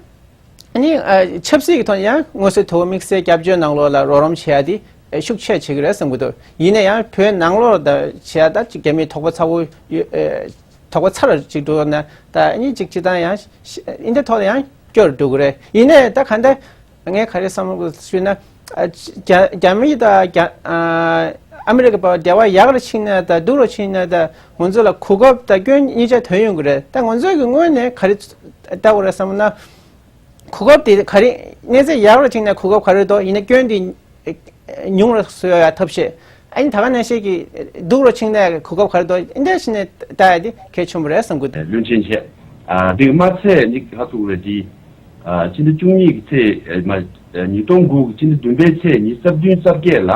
ཨ་ནི་ཨ་ཆབ་སྲིད་ཀྱི་ཐོག་ནས་ཡང་མངོན་གསལ་དོད་པོ་དམིགས་བསལ་སྐྱབས་བཅོལ་ནང་ལོགས་ལ་རོགས་རམ་བྱེད་ཡ་དེ་ཨ་ཤུགས་ཆེ་བྱེད་ཀྱི་རེད་བསམ་གྱི་འདུག་ཡིན་ན་ཡང་བོད་ནང་ལོགས་ལ་ད་བྱེད་ཡ་ད་ཅིག་རྒྱ་མིའི་དོགས་པ་ཚ་པོ་ཡོད་ཨ་དོགས་པ་ཚ་རུ་ཅིག་འགྲོ་ན་ད་ཨ་ནི་ཅིག་སྤྱིར་བཏང་ཡང་ཨ་འདི་ཐོག་ལ་ཡང་སྐྱོ་རུ་འགྲོ་གི་རེད། ཡིན་ནའི་ད་ག་འདྲ་ངས་ག་རེ་བསམ་གི་ཞུས་ན། ཨ་རྒྱ་རྒྱ་མི་དང་རྒྱ་ཨ་ཨ་མི་རི་ཀ་བར་འབྲེལ་བ་ཡག་རུ་ཕྱིན་ན་དང་སྡུག་རུ་ཕྱིན་ན་དང་ང་ཚོ་ལ་གོ་སྐབས་དང་སྐྱོན་གཉིས་ཆ་ཐོན་ཡོང་གི་རེད། ད་ང་ཚོ་གི་ངོས་ནས་ག་རེ་ལྟ་དགོས་རེད་བསམ་ན། གོ་སྐབས་དེ་ག་རེ་གནས་ཚད་ཡག་རུ་ཕྱིན་ན་གོ་སྐབས་ག་རེ་འདུག་ཡིན་ན་སྐྱོན་དེ་ཉུང་རུ་བཟོ་ཡག་ཐབས་ཤེས། ཨ་ནི་ད་ག་ནང་བཞིན་གྱི་སྡུག་རུ་ཕྱིན་ན་གོ་སྐབས་ག་རེ་འདུག་འདི་འདྲ་བྱས་ནས་ལྟ་ཡག་དེ་གལ་ཆེན་པོ་རེད་བསམ་གྱི་འདུག་བློན་ཆེན་བྱས། ཨ་འདི་མ་ཚད་ནི་ཁ་ཐུག་རེད་དེ། ཨ་ཕྱི་ཟླ་བཅུ་གཉིས་ཀྱི་ཚེས་མ་ཉིས་སྟོང་དགུ་གི་ཕྱི་ཟླ་བདུན་པའི་ཚེས་ཉི་ཤུ་རྩ་བདུན་རྩ་བརྒྱད་ལ་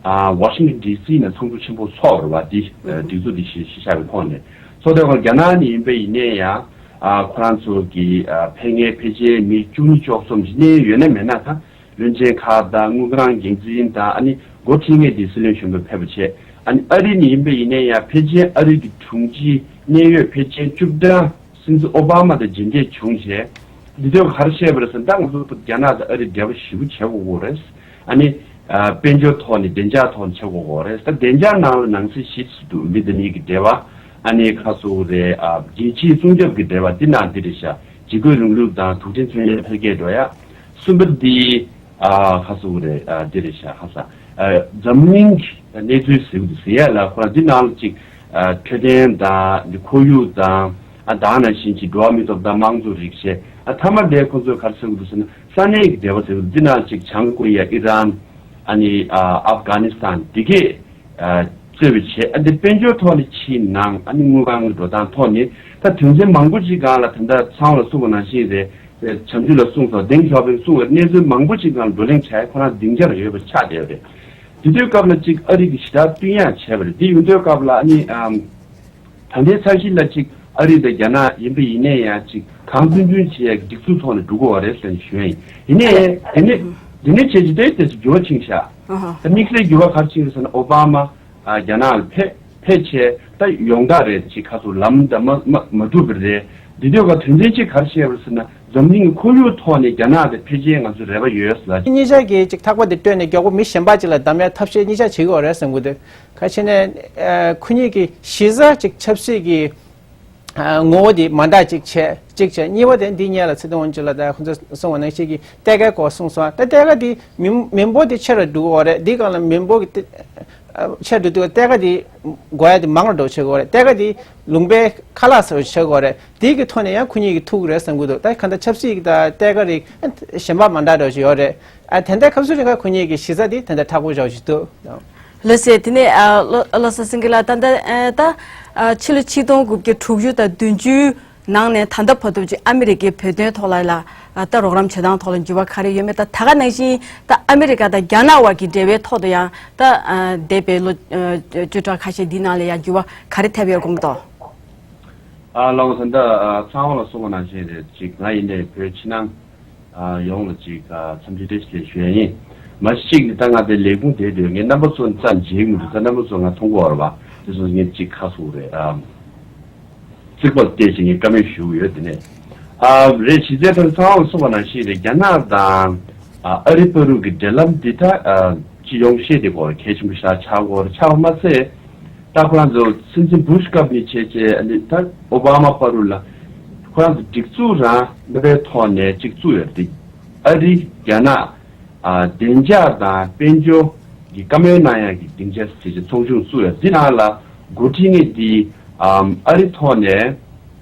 ཨ་Washington D C ནས་ཚོགས་འདུ་ཆེན་པོ་ཚོགས་པ་རེད་བ། འདི་སྒྲིག་འཛུགས་འདི་གཞི་བཞག་པའི་ཐོག་ནས་ཚོགས་དེ་ཁོང་རྒྱ་ནག་ནས་ཡིན་པ་ཡིན་ནའི་ཡང་ཨ་ཁོ་རང་ཚོ་གི་ཨ་ཕེབས་མཁན་ཕལ་ཆེར་མི་བཅུ་གཉིས་བཅུ་གསུམ་ཞིག་གནད་ཡོད་ན་མེད་ན་ད། བློན་ཆེན་ཁག་དང་དངུལ་ཁང་འགན་འཛིན་དང་ཨ་ནི་འགོ་ཁྲིད་མཁན་དེ་སྲིད་བློན་གཞོན་པ་ཕེབས་པ་བྱས། ཨ་ནི་ཨ་རི་ནས་ཡིན་པ་ཡིན་ན་ཡང་ཕལ་ཆེར་ཨ་རི་གི་དྲུང་ཆེ་གནད་ཡོད་ཕལ་ཆེར་བཅུ་གྲངས་སྲིད་འཛིན་ཨོ་བྷ་མ་དང་མཇལ་འཕྲད་བྱུང་བྱས། འདི་དུས་ག་རེ་བཤད་པ་རེད་ཟེར་ན་ད་ང་ཚོ་རྒྱ་ནག་དང་ཨ་རི་འབྲེལ་བ་ཞིབ་པོ་བྱེད་དགོས་ཀྱི་རེད། ཨ་ནི་ཨ་དཔལ་འབྱོར་ཐོག་ནས་བདེ་འཇགས་ཐོག་ནས་བྱེད་དགོས་ཀྱི་རེད། ད་བདེ་འཇགས་ནང་ལ་ནང་གསེས་བཞི་ཙམ་འདུག་མི་དང་མི་གི་འབྲེལ་བ། ཨ་ནི་ཁ་སོ་རེད། ཨ་རྒྱལ་སྤྱིའི་སྲུང་སྐྱོབ་ཀྱི་འབྲེལ་བ་འདི་ནང་འདི་རེད་ཤག་འཇིགས་སྐུལ་རིང་ལུགས་དང་དུག་ཅན་མཚོན་ཆ་འཕེལ་རྒྱས་འགྲོ་ཡ། གསུམ་པ་འདི་ཨ་ཁ་སོ་རེད། ཨ་འདི་རེད་ཤག་ཁ་ས་ཨ་འཛམ་གླིང་གི་གནས་ཚུལ་ཟེར་གི་འདུག་ཟེར་ཡ་ལ་ཁོ་རང་འདི་ནང་ལ་ཅིག་ཨ་འཕྲོད་བསྟེན་དང་འདི་ཁོར་ཡུག་དང་ཨ་ད་ག་ནང་བཞིན་གྱི་འགྲོ་བ་མིའི་ཐོབ་ཐང་དམངས་གཙོ་རིག་གཞས། ཨ་མཐའ་མ་འདི་ཁོ་ཚོས་ག་རེ་ཟེར་གི་འདུག་ཟེར་ན་ས་གནས་ཀྱི་འབྲེལ་བ་ཟེར་གི་འདུག་འདི་ནང་ཅིག་བྱང་ཀོ་རི་ཡ། ཨི་རན། ཨ་ནི་ཨ་ཨབ་གྷ་ནི་སི་ཐན་འདི་གས་ཨ་གཙོས་པའི་བྱས། ཨ་འདི་དཔལ་འབྱོར་ཐོག་ནས་ཕྱིའི་ནང་ཨ་ནི་དངུལ་ཁང་གི་འགྲོ་སྟངས་ཐོག་ནས་ད་དོན་ཚན་མང་པོ་ཅིག་སྒང་ལ་ད་ལྟ་ཚང་ལ་གསུངས་པ་ནང་བཞིན་རེད། བྱམས་ཆུ་ལ་གསུངས་སོང་། དེང་ཞོགས་པའི་གསུངས་པའི་གནས་ཚུལ་མང་པོ་ཅིག་སྒང་ལ་བགྲོ་གླེང་བྱས། ཁོ་རང་སྡིངས་ཆར་ཡོད་པ་ཆགས་བསྡད་པ་རེད། དེ་དུས་སྐབས་ལ་ཅིག་ཨ་རི་གི་ཞི་དྲག་བསྟུན་ཡག་བྱས་པ་རེད། དེ་ཡིན་དུས་སྐབས་ལ་ཨ་ནི་ཨམ། ད་ལྟའི་ས་གཞི་ལ་ཅིག་ཨ་རི་དང་རྒྱ་ནག་ཡིན་པ་ཡིན་ནའི་ཡང་ཅིག་གང་ཕན་ཚུན་བྱེད་ཡ་གི་སྒྲིག་འཛུགས་ཐོག་ནས་འགྲོ་དགོས་པ་རེད་ཟེར་ནས་ཞུ་ཡ་ཡིན། ཡིན་ནའི་དེ་ནས་དེ་ནས་བྱས་ཀྱི་དེ་དེ་ཚོ་འགྱུར་བ་ཕྱིན་ཤག་ད་དམིགས་བསལ་འགྱུར་བ་ག་རེ་ཕྱིན་རེད་ཟེར་ན་ཨོ་བྷ་མ་ཨ་རྒྱ་ནག་ལ་ཕེབས་ཕེབས་བྱས་ད་ཡོང་ཐག་རེད། ཅིག་ཁ་སོ་ལམ་ད་མ་མ་མ་འགྲུབ་པ་རེད། འདི་དུས་ཀ་དོན་ཚན་གཅིག་ག་རེ་བཤད་པ་རེད་ཟེར་ན་འཛམ་གླིང་གི་ཁོར་ཡུག་ཐོག་ནས་རྒྱ་ནག་དང་ཕལ་ཆེར་ང་ཚོ་རེ་བ་ཡོད་ཟེར་ལ། གཉིས་ཆ་གི་ཅིག་ཐག་པ་དེ་བཏོན་ནས་མགྱོགས་པོ་མི་གཞན་པ་ཅིག་ལ་བདམས་ཡ་ཐབས་ཤེས་གཉིས་ཆ་བྱེད་ཀྱི་ཡོད་རེད་བསམ་གྱི་འདུག་ག་ཅི་ནས་ཨ་ཁོ་གཉིས་ཀྱི་གཞི་རྩ་ཅིག་ཆབ་སྲིད་ཀྱི་ཨ་ངོ་བོ་དེ་མ་འདྲ་ཅིག་བྱས་གཅིག་བྱས། གཉིས་པ་དེ་འདི་སྔོན་ལ་ཚེ་བརྟན་དབང་ཕྱུག་ལགས་དང་ཁོང་ཚོས་གསུངས་པ་ནང་བཞིན་གྱི་གཏེར་ཁའི་སྐོར་གསུངས་སོང་། ད་གཏེར་ཁ་དེ་མི་མི་འབོར་དེ་ཆེ་རུ་འགྲོ་གི་ཡོད་རེད། འདི་སྒང་ལ་མི་འབོར་གྱི་གཏེ་ཨ་ཆེ་རུ་འགྲོ་དུས་གཏེར་ཁ་དེ་དགོས་ཡ་དེ་མང་རུ་འགྲོ་བྱེད་ཀྱི་ཡོད་རེད། གཏེར་ཁ་དེ་ལུང་པའི་ཁ་ལག་ཟེར་བ་བྱེད་ཀྱི་ཡོད་རེད། དེ་གི་ཐོག་ནས་ཡང་ཁོ་གཉིས་ཀྱིས་ཐུག་གི་རེད་བསམ་གྱི་འདུག་ད་གང་ལྟར་ཆབ་སྲིད་ཀྱི་ད་གཏེར་ཁ་རིགས་གཞན་པ་མ་འདྲ་འདྲ་བོ་ཞིག་ཡོད་རེད། ཨ་དེ་འདྲ་སྐབས་སུ་རིང་ཁ་ཁོ་གཉིས་ཀྱི་གཞི་རྩ་དེ་དེ་འདྲ་མཁྲེགས་པོ་འདྲ་བོ་ཞིག་འདུག་ལགས་སོ། དེ་ནས་ཨ་བློ་བློ་བཟང་སེང་གེ་ལགས། ད་ལྟ་ཨ་ད་ཨ་ཕྱི་ལོ་ཆིག་སྟོང་དགུ་བརྒྱ་དྲུག་ཅུ་དང་བདུན་ཅུ་ནང་ནས་ད་ལྟ་བར་དུ་ཅིག་ཨ་མི་རི་ཀའི་བོད་དོན་ཐོག་ལ་ལ་ཨ་ད་རོགས་རམ་བྱེད་སྟངས་ཐོག་ལ་འགྱུར་བ་ག་རེ་ཡོད་མེད། ད་ད་ག་ནང་བཞིན་ད་ཨ་མི་རི་ཀ་དང་རྒྱ་ནག་བར་གྱི་འབྲེལ་བའི་ཐོག་ཏུ་ཡང་ད་ཨ་འདས་པའི་ལོ་ཨ་བཅུ་ཕྲག་ཁ་ཤས་འདི་ནང་ལ་ཡང་འགྱུར་བ་ག་རེ་ཐེབས་ཡོད་དགོངས་དོ། ཨ་ལགས་ད་ལྟ་ཨ་ཚང་བ་ལ་གསུངས་པ་ནང་བཞིན་རེད། ཅིག་ང་ཡིན་ནའི་བོད་ཕྱི་ནང་ཨ་ཡོངས་ལ་ཅིག་ཨ་འཚམས་འདྲི་བཀྲ་ཤིས་བདེ་ལེགས་ཞུ་ཡ་ཡིན། མ་གཞི་གཅིག་ནི་ད་ང་དེ་ལས་ཁུངས་དེ་སྡོད་ངས་རྣམ་པ་ཚོ་རྩ་མཇལ་གི་མི་འདུག་ད་རྣམ་པ་ཚོ་ང་མཐོང་གི་ཡོད་རེད་པ། དེ་ཚོ་ངས་ཅིག་ཁ་གསོ་རེད། ཨ་རྩིག་པ་བལྟས་ཤིག་ངས་བཀའ་མོལ་ཞུ་གི་ཡོད། དེ་ནས་ཨ་རེད། གཞི་རྩའི་ཐོག་ཚང་བ་གསུངས་པ་ནང་བཞིན་རེད། རྒྱ་ནག་དང་ཨ་ཨ་རི་བར་དུ་གི་འབྲེལ་ལམ་འདི་ད་ཨ་སྤྱི་ཡོངས་བཤད་དེ་གོ་གལ་ཆེན་པོ་ཞིག་ཆགས་ཀྱི་ཡོད་རེད། ཆགས་པ་མ་ཚད་ད་ཁོ་རང་ཚོ་སྲིད་འཛིན་བུ་ཤ་སྐབས་ནས་བྱས་བྱས་ཨ་ནི་ད་ཨོ་བྷ་མ་བར་དུ་ལ་ཁོ་རང་ཚོ་སྒྲིག་འཛུགས་རང་རྣམ་པའི་ཐོག་ནས་གཅིག་བཙུགས་ཡོད་རེད། ཨ་རི་རྒྱ་ནག་ཨ་བདེ་འཇགས་དང་དཔལ་འབྱོར་གྱི་བཀའ་མོལ་གནང་ཡག་གི་སྡིངས་ཆ་ཟེར་བྱས་ཚོགས་ཆུང་བཙུགས་ཡོད། འདི་ནང་ལ་འགོ་ཁྲིད་མཁན་འདི་ཨམ་ཨ་རི་ཐོག་ནས་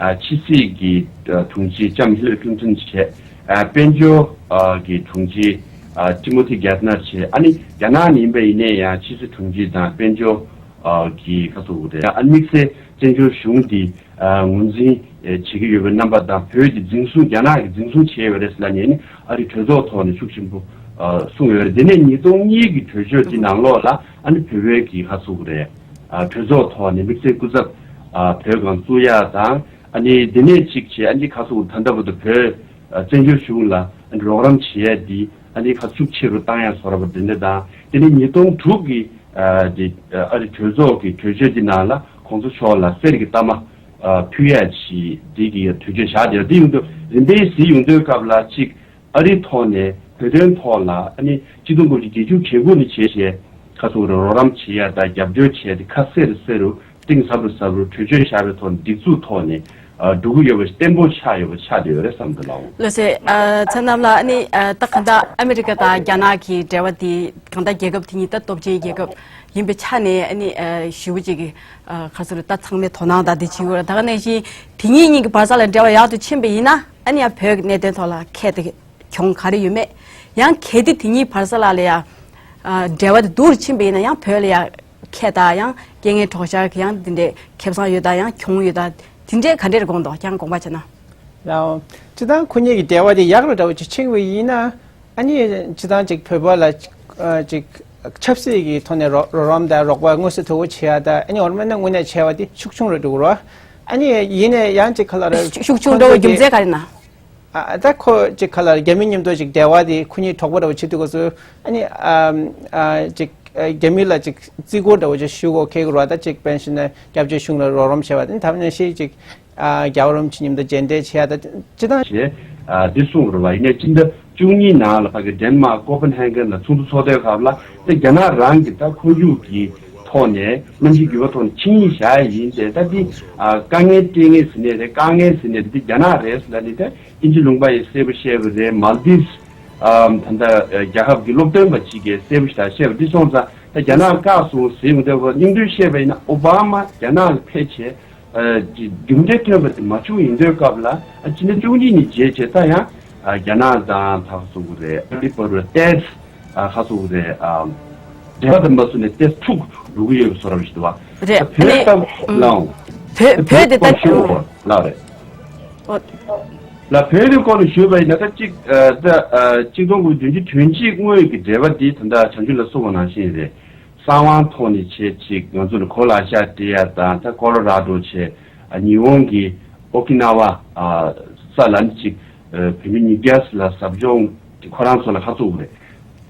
ཨ་ཕྱི་སྲིད་ཀྱི་ཨ་དྲུང་ཆེ་ལྕམ་ཧི་ལ་རི་ཀླིན་ཏོན་བྱས། ཨ་དཔལ་འབྱོར་ཨ་གྱི་དྲུང་ཆེ་ཨ་ཏི་མོ་ཐི་གེ་ཐ་ནར་བྱས། ཨ་ནི་རྒྱ་ནག་ནས་ཡིན་པ་ཡིན་ནའི་ཡང་ཕྱི་སྲིད་དྲུང་ཆེ་དང་དཔལ་འབྱོར་ཨ་གྱི་ཁ་ཚུགས་རེད། ཨ་དམིགས་བསལ་བཙན་བྱོལ་གཞུང་འདི་ཨ་ངོས་འཛིན་ཨ་བྱེད་ཀྱི་ཡོད་པའི་རྣམ་པ་དང་། བོད་ཀྱི་འཛིན་བཟུང་རྒྱ་ནག་གིས་འཛིན་བཟུང་བྱས་ཡོད་རེད་ཟེར་ལབ་ནས་ནི་ཨ་རི་གྲོས་ཚོགས་ཐོག་ནས་ཤུགས་ཆེན་པོ་ཨ་གསུངས་ཡོད་རེད། དེ་ནས་ཉིས་སྟོང་གཉིས་ཀྱི་གྲོས་ཆོད་འདི་ནང་ལོགས་ལ་ཨ་ནི་བོད་པའི་གི་ཁ་ཚུགས་རེད། ཨ་གྲོས་ཚོགས་ཐོག་ནས་དམིགས་བསལ་སྐུ་ཚབ་ཨ་བོད་ཁང་བཙུགས་ཡག་དང་། ཨ་ནི་དེ་ནས་གཅིག་བྱས་ཨ་ནི་ཁ་ཚུགས་ད་ལྟ་བར་དུ་བོད་ཨ་བཙན་བྱོལ་གཞུང་ལ་ཨ་ནི་རོགས་རམ་བྱེད་ཡག་འདི་ཨ་ནི་ཁ་ཤུགས་ཆེ་རུ་བཏང་ཡག་བཟོ་འདྲ་པོ་དེ་འདྲ་དང་། དེ་ནས་ཉིས་སྟོང་དྲུག་གི་ཨ་དེ་ཨ་རི་གྲོས་ཚོགས་ཀྱི་གྲོས་ཆོད་འདི་ནང་ལ་གོང་ས་མཆོག་ལ་གསེར་གྱི་རྟགས་མ་ཨ་ཕུལ་ཡག་ཅིག་འདི་གི་གྲོས་ཆོད་བཞག་བསྡད། དེ་ཡོང་དུས་རིམ་པས་གཟིགས་ཡོང་དུས་སྐབས་ལ་གཅིག་ཨ་རིའི་ཐོག་ནས་བོད་དོན་ཐོག་ལ་ཨ་ནི་ཆིག་སྟོང་དགུ་བརྒྱ་བརྒྱད་ཅུ་གྱ་དགུ་ནས་བྱས་བྱས་ཁ་ཚུགས་རོགས་རམ་བྱེད་ཡ་དང་རྒྱབ་སྐྱོར་བྱས་ཏེ་ཁ་གསལ་རུ་གསལ་རུ་གཏིང་ཟབ་རུ་ཟབ་རུ་གྲོས་ཆོད་བཞག་པའི་ཐོག་ནས་སྒྲིག་འཛུགས་ཐོག་ནས་ འགྲོ་གི་ཡོད་པ་བརྟན་པོ་ཆགས་ཡོད་པ་ཆགས་བསྡད་ཡོད་རེད་བསམ་འདུག་ལགས། ལགས་སེ། ཚེ་རྣམ་ལགས། ཨ་ནི་ད་གང་ལྟར་ཨ་མི་རི་ཀ་དང་རྒྱ་ནག་གི་འབྲེལ་བ་དེ་གང་ལྟར་རྒྱལ་ཁབ་དེ་གཉིས་ད་སྟོབས་ཆེན་རྒྱལ་ཁབ་ཡིན་པའི་ཆ་ནས། ཨ་ནི་ཞེ་པོ་ཅིག་གི་ག་ཚོད་རེད། ད་ཚང་མས་དོ་སྣང་དང་དེ་བྱེད་དགོས་རེད། ད་ག་ནང་བཞིན་དེ་གཉིས་གཉིས་ཀྱི་བར་ས་ལ་འབྲེལ་བ་ཡག་ཏུ་ཕྱིན་པ་ཡིན་ན། ཨ་ནི་ཡང་བོད་ཀྱི་གནད་དོན་ཐོག་ལ་ཁྱད་དེ་གྱོང་ག་རེ་ཡོད་མེད། ཡང་གལ་ཏེ་དེ་གཉིས་བར་ས་ལ་ལ་ཡང་འབྲེལ་བ་དེ་སྡུག་རུ་ཕྱིན་པ་ཡིན་ན། ཡང་བོད་ལ་ཡང་ཁྱད་དང་ཡང་རྐྱེན་ངན་གྲོགས་ཤར་གྱི་ཡང་དེ་འདྲའི་ཁེ་བཟང་ཡོད་དང་ཡང་གྱོང་ཡོད་དང་། དེ་འདྲའི་ག་འདྲ་རེ་དགོངས་འདུག་ཀྱང་དགོངས་པ་བྱས་ན། ལའོ། སྤྱིར་བཏང་ཁོ་གཉིས་ཀྱི་འབྲེལ་བ་དེ་ཡག་རུ་འདྲ་བོ་ཅིག་ཕྱིན་པ་ཡིན་ན། ཨ་ནི་སྤྱིར་བཏང་ཅིག་བོད་པ་ལ་ཅིག་ཆབ་སྲིད་ཀྱི་ཐོག་ནས་རོགས་རོགས་རམ་དང་རོགས་པ་མངོན་གསལ་དོད་པོ་བྱེད་ཡ་དང་། ཨ་ནི་འོ་མ་ན་དངོས་གནས་བྱས་པ་དེ་ཤུགས་ཆུང་རུ་འགྲོ་གི་རེད། ཨ་ནི་ཡིན་ནའི་ཡང་ཅིག་ག་ལ་རེད། ཤུགས་ཆུང་འགྲོ་བའི་རྒྱུ་མཚན་ག་རེ་ན། ཨ་ད་ཁོ་ཅིག་ག་ལ་རེད། རྒྱ་མི་མཉམ་དུ་ཅིག་འབྲེལ་བ་དེ་ཁོ་གཉིས་གྲོགས་པོ་འདྲ་བོ་བྱེད་དུས་སྐབས་སུ། ཨ་ནི་ཨ་ཨ་ཅིག་རྒྱ་མི་ལ་ཅིག་བརྩི་བཀུར་འདྲ་བོ་ཅིག་ཞུ་དགོས་ཁེལ་གི་རེད་བ། ད་ཅིག་དཔེར་ན་བཞག་ན་སྐྱབས་བཅོལ་གཞུང་ལ་རོགས་རམ་བྱས་པ་དེ་ད་ནང་བཞིན་ཅིག་རྒྱལ་བ་རིན་པོ་ཆེ་མཉམ་དུ་མཇལ་འཕྲད་བྱས་ཡ་ད་ཅི་ད། ཞེས་འདི་གསུངས་རེད་བ། ཡིན་ནའི་སྤྱི་ཟླ་བཅུ་གཉིས་ནང་ལ་ཕ་གི་ཌེན་མཱག་ཀོ་པན་ཧེ་གན་ལ་ཚོགས་འདུ་ཚོགས་དུས་སྐབས་ལ། དེ་རྒྱ་ནག་རང་གི་ད་ཁོར་ཡུག་གི་ཐོག་ནས་གནམ་གཤིས་འགྱུར་བ་ཐོག་ནས་ཆིངས་ཡིག་བཞག་ཡ་ཡིན་ཏེ། ད་འདི་དཀའ་ངལ་སྤྲད་མཁན་ཟེར་ནའི་རེད། དཀའ་ངལ་ཟེར་ནའི་རེད། འདི་རྒྱ་ནག་རེད་ཟེར་ལབ་ནས། ད་དབྱིན་ཇི་ལུང་པ་ཡིས་གསལ་པོ་བཤད་པ་རེད། མཱལ་དིབ་ད་ལྟ་རྒྱལ་ཁབ་ཀྱི་སློབ་སྟོན་པ་གཅིག་གིས་གསལ་པོ་ཞིག་བཤད་པ་འདི་སོང་ཙང་། ད་རྒྱ་ནག་བཀག་སོང་ཟེར་ཡོང་དུས་སྙིང་དོན་བཤད་པ་ཡིན་ན། ཨོ་བྷ་མ་རྒྱ་ནག་ལ་ཕེབས་བྱས་རྒྱུ་འབྲས་ཐོན་པ་དེ་མ་བྱུང་ཡིན་དུས་སྐབས་ལ། ཕྱི་ཟླ་བཅུ་གཉིས་ནས་བྱས་བྱས་ད་ཡང་རྒྱ་ནག་དང་ད་ག་ཟེར་དགོས་རེད། ཨ་རི་བར་དུ་ཏོག་ཙམ་ག་ཟེར་དགོས་རེད། འབྲེལ་བ་དེ་མ་བཟོས་ནས་ཏོག་ཙམ་འཁྲུག་འགྲོ་གི་ཡོད་པའི་བཟོ་འདྲ་ཞིག་འདུག་བ། རེད། ད་བོད་ཨ་ནི་ལྟ་བུ་ལའང་བོད་བོད་དེ་ད་ལ་རེད། ཨོ། ལ་བོད་དེ་སྐོར་ལ་ཞུས་པ་ཡིན་ན། ད་གཅིག་ཨ་ད་ཨ་གཅིག་སྟོང་དགུ་བདུན་ཅུ་དོན་གཅིག་སྔོན་གྱི་འབྲེལ་བ་འདི་ད་ལྟ་བྱང་ཆུབ་ལགས་གསུངས་པ་ནང་བཞིན་རེད། གསང་བའི་ཐོག་ནས་བྱས་ཅིག་ང་ཚོ་ལ་གོ་ལ་ཤ་སྤྲད་ཡ་དང་། ད་ཀོ་ལོ་ར་ཌོ་བྱས། ཨ་ཉི་ཧོང་གི་ཨོ་ཀི་ན་ཝ་ཨ་ས་ལ་ནི་ཅིག་ཨ་བོད་མི་ཉིས་བརྒྱ་ལ་ཟབ་སྦྱོང་དེ་ཁོ་རང་ཚོ་ལ་ག་ཟེར་དགོས་རེད།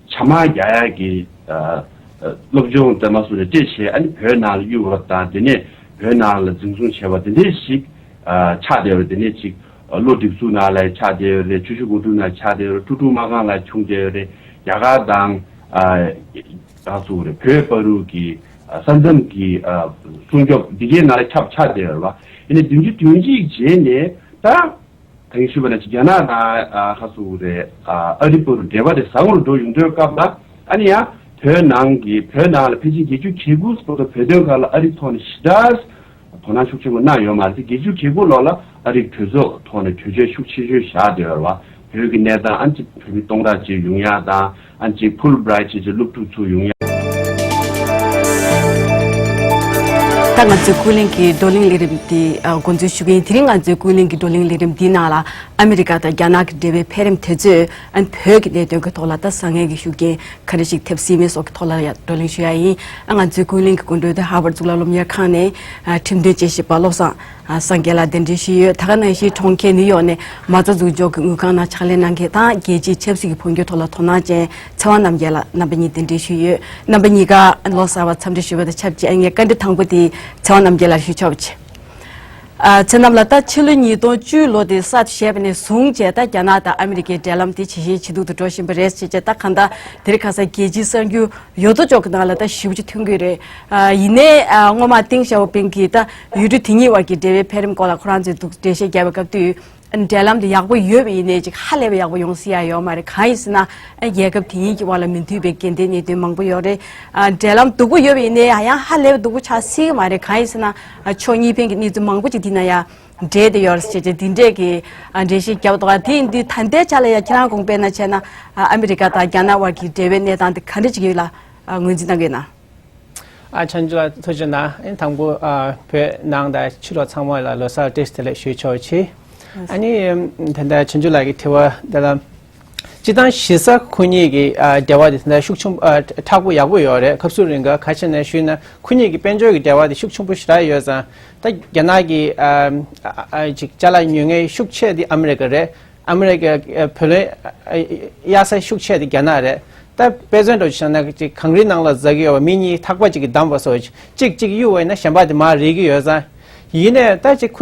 ཇ་མ་རྒྱག་ཡ་གི་ཨ་ཨ་སློབ་སྦྱོང་དེ་མ་སོང་ནས་སྤྲད་བྱས། ཨ་ནི་བོད་ནང་ལ་གཡུགས་པ་དང་། དེ་ནས་བོད་ནང་ལ་འཛིན་བཟུང་བྱས་པ་དེ་འདྲས་ཤིག་ཨ་ཆགས་བསྡད་པ་རེད། དེ་ནས་ཅིག་ཨ་བློ་སྒྲིག་འཛུགས་ནང་ལ་ཆགས་བསྡད་པ་རེད། ཆུ་བཞི་སྒང་དྲུག་ནང་ཆགས་བསྡད་པ་རེད། ཀྲུང་ཀྲུང་མ་ཁང་ལ་ཆུང་བསྡད་པ་རེད། རྒྱ་གར་དང་ཨ་ག་ཟེར་དགོས་རེད། བོད་བར་དུ་གི་ཨ་ས་མཚམས་ཀྱི་ཨ་སྲུང་སྐྱོབ་འདི་གའི་ནང་ལ་ཁྱབ་ཆགས་བསྡད་པ་རེད་བ། ཡིན་ནའི་བདུན་ཅུ་དོན་གཅིག་རྗེས་ནས་ད། ད་གིན་ཞུས་པ་ནང་བཞིན་རྒྱ་ནག་དང་ཨ་ག་ཟེར་དགོས་རེད། ཨ་ཨ་རི་བར་འབྲེལ་བ་དེ་ཟང་ངེ་རུ་འགྲོ་ཡོང་དུས་སྐབས་ལ། ཨ་ནི་ཡང་བོད་ནང་གི་བོད་ནང་ལ་ཕལ་ཆེར་བརྒྱད་ཅུ་གྱ་དགུ་བར་དུ་བོད་དོན་སྒང་ལ་ཨ་རིའི་ཐོག་ནས་ཞེ་དྲག་དོ་སྣང་ཤུགས་ཆེན་པོ་གནང་ཡོད་མ་རེད། བརྒྱད་ཅུ་གྱ་དགུ་ལོ་ལ་ཨ་རིའི་གྲོས་ཚོགས་ཐོག་ནས་གྲོས་ཆོད་ཤུགས་ཆེ་ཤོས་བཞག་བསྡད་ཡོད་རེད་བ། བོད་ཀྱི་གནས་སྟངས་ཨ་ནི་ཅིག་བོད་མི་སྟོང་ཕྲག་ཅིག་ཡོང་ཡ་དང་། ཨ་ཅིག་ཕུལ་བྷི་རའེ་ཊི་བྱས་བྱས་སློབ་ཕྲུག་ཚོ་ཡོང་ཡ། ད་ང་ཚོའི་ཀུན་གླེང་གི་བགྲོ་གླེང་ལས་རིམ་འདི་ཨ་འགོ་འཛུགས་ཞུ་གི་ཡིན། དེ་རིང་ང་ཚོའི་ཀུན་གླེང་གི་བགྲོ་གླེང་ལས་རིམ་འདིའི་ནང་ལ་ཨ་མི་རི་ཀ་དང་རྒྱ་ནག་གི་འབྲེལ་བའི་འཕེལ་རིམ་དེ་ཚོས་ཨ་བོད་ཀྱི་གནད་དོན་གྱི་ཐོག་ལ་ད་བཟང་ངན་གྱི་ཤུགས་རྐྱེན་ག་འདྲ་ཞིག་ཐེབས་སྲིད་མིན་སོགས་ཀྱི་ཐོག་ལ་ཡང་བགྲོ་གླེང་ཞུ་ཡ་ཡིན། ཨ་ང་ཚོའི་ཀུན་གླེང་གི་སྐུ་མགྲོན་དེ་ཧར་བར་གཙུག་ལག་སློབ་གཉེར་ཁང་ནས་ཨ་ཁྲིམས་དོན་དཔྱད་ཞིབ་པ་བློ་བཟང་། ཨ་སངས་རྒྱས་ལགས་གདན་འདྲེན་ཞུས་ཡོད། ད་ག་ནང་བཞིན་གྲོང་ཁྱེར་ནིའུ་ཡོག་ནས་མ་རྩ་འཛུགས་སྐྱོང་གི་དངུལ་ཁང་ནང་ཕྱག་ལས་གནང་མཁན་དང་། རྒྱལ་སྤྱིའི་ཆབ་སྲིད་ཀྱི་འཕོ་འགྱུར་ཐོག་ལ་དོ་སྣང་ཅན་ཚེ་དབང་རྣམ་རྒྱལ་ལགས་རྣམ་པ་གཉིས་གདན་འདྲེན་ཞུས་ཡོད། རྣམ་པ་གཉིས་ཀ་ལོ་གསར་བ་འཚམས་འདྲི་ཞུས་པ་དང་ཆབས་ཅིག་ཨ་ངས་བཀའ་འདྲི་དང་པོ་དེ་ཚེ་དབང་རྣམ་རྒྱལ་ལགས་ཞུ་ཆོག་པ་བྱེད། ཨ་ཚེ་རྣམ་ལགས། ད་ཕྱི་ལོ་ཉིས་སྟོང་བཅུ་ལོ་དེ་གསར་དུ་བཞད་པ་ནས་བཟུང་བྱས་ད་རྒྱ་ནག་དང་ཨ་མི་རི་ཀའི་འབྲེལ་ལམ་དེ་ཇེ་ཞན་ཇེ་སྡུག་ཏུ་འགྲོ་བཞིན་པ་རེད་ཟེར་བྱས། ད་གང་ལྟར་དེ་རིང་ཁ་སང་རྒྱལ་སྤྱིའི་གསར་འགྱུར་ཡོད་དོ་ཅོག་གི་ནང་ལ་ད་ཞེ་པོ་ཅིག་ཐོན་གྱི་རེད། ཨ་ཡིན་ནའི་ཨ་སྔོན་མ་ཏེང་ཞའོ་ཕིང་གིས་ད་ཡུལ་གྲུ་དེ་གཉིས་བར་གྱི་འབྲེལ་བའི་འཕེལ་རིམ་སྐོར་ལ་ཁོ་རང་ཚོས་འདུག་འགྲེལ་བཤད་བརྒྱབ་པའི་སྐབས་དུས། འབྲེལ་ལམ་དེ་ཡག་པོ་ཡོད་པ་ཡིན་ནའི་ཅིག་ཧ་ལས་པ་ཡག་པོ་ཡོང་སྲིད་ཡ་ཡོད་མ་རེད། གང་ཡིན་ཟེར་ན་རྒྱལ་ཁབ་དེ་གཉིས་ཀྱི་དབར་ལ་མི་མཐུན་པའི་འགལ་ཟླའི་གནད་དོན་མང་པོ་ཡོད་རེད། ཨ་འབྲེལ་ལམ་སྡུག་པོ་ཡོད་པ་ཡིན་ནའི་ཡང་ཧ་ལས་པ་སྡུག་པོ་ཆགས་སྲིད་ཀྱི་མ་རེད། གང་ཡིན་ཟེར་ན་ཕྱོགས་གཉིས་ཕན་གྱི་གནས་ཚུལ་མང་པོ་ཅིག་འདི་ན་ཡང་འབྲེལ་བསྡད་ཡོད་རེད་ཟེར་བྱས་འདི་འདྲས་ཀྱི་འགྲེལ་བཤད་བརྒྱབ་འདུག་དེ་ཡིན་དུས་ད་ལྟའི་ཆ་ལ་ཡང་ཁྱེད་རང་དགོངས་པ་ན་བྱས་ན་ཨ་མི་རི་ཀ་དང་རྒྱ་ནག་དབར་གྱི་འབྲེལ་བའི་གནས་སྟངས་དེ་ག་འདྲ་ཅིག་ཡོད་ལ་ངོས་འཛིན་གནང་གི་ཡོད་ན། ཨ་བྱང་ཆུབ་ལགས་ཐུགས་རྗེ་གནང་། ཨ་ནི་དང་པོ་ཨ་བོད་ནང་དང་ཕྱི་ལོགས་ཚང་མ་ལ་ལོ་གསར་བཀྲ་ཤིས་བདེ་ལེགས་ཞུ་ཆོག་ཆེ། ཨ་ནི་ད་ལྟ་བྱང་ཆུབ་ལགས་ཀྱི་དྲི་བ་འདི་ལ་སྤྱིར་བཏང་གཞི་རྩ་ཁོ་གཉིས་ཀྱི་ཨ་འབྲེལ་བ་དེ་ད་ལྟ་ཤུགས་ཆེན་པོ་ཨ་མཁྲེགས་པོ་ཡག་པོ་ཡོད་རེད། སྐབས་སུ་རིང་ག་ཁ་ཆེ་ནས་ཞུས་ན་ཁོ་གཉིས་ཀྱི་དཔལ་འབྱོར་གྱི་འབྲེལ་བ་དེ་ཤུགས་ཆེན་པོ་ཞེ་དྲག་ཡོད་ཙང་། ད་རྒྱ་ནག་གི་ཨ་ཨ་ཅིག་ཅ་ལག་ཉོ་མཁན་ཤུགས་ཆེ་དེ་ཨ་མི་རི་ཀ་རེད། ཨ་མི་རི་ཀའི་བུ་ལོན་གཡར་ས་ཤུགས་ཆེ་དེ་རྒྱ་ནག་རེད། ད་དཔེ་མཚོན་འདྲ་བོ་བཞག་ན་ཅིག་གངས་རིའི་ནང་ལ་འཛེག་གི་ཡོད་པ་མི་གཉིས་ཐག་པ་གཅིག་གིས་བསྡམས་པ་སོགས། གཅིག་གཅིག་གཡུག་པ་ཡིན་ན་གཞན་པ་དེ་མར་རིལ་གྱི་ཡོད་ཙང་། ཡིན་ནའི་ད་ཅིག་ཁོ་གཉིས་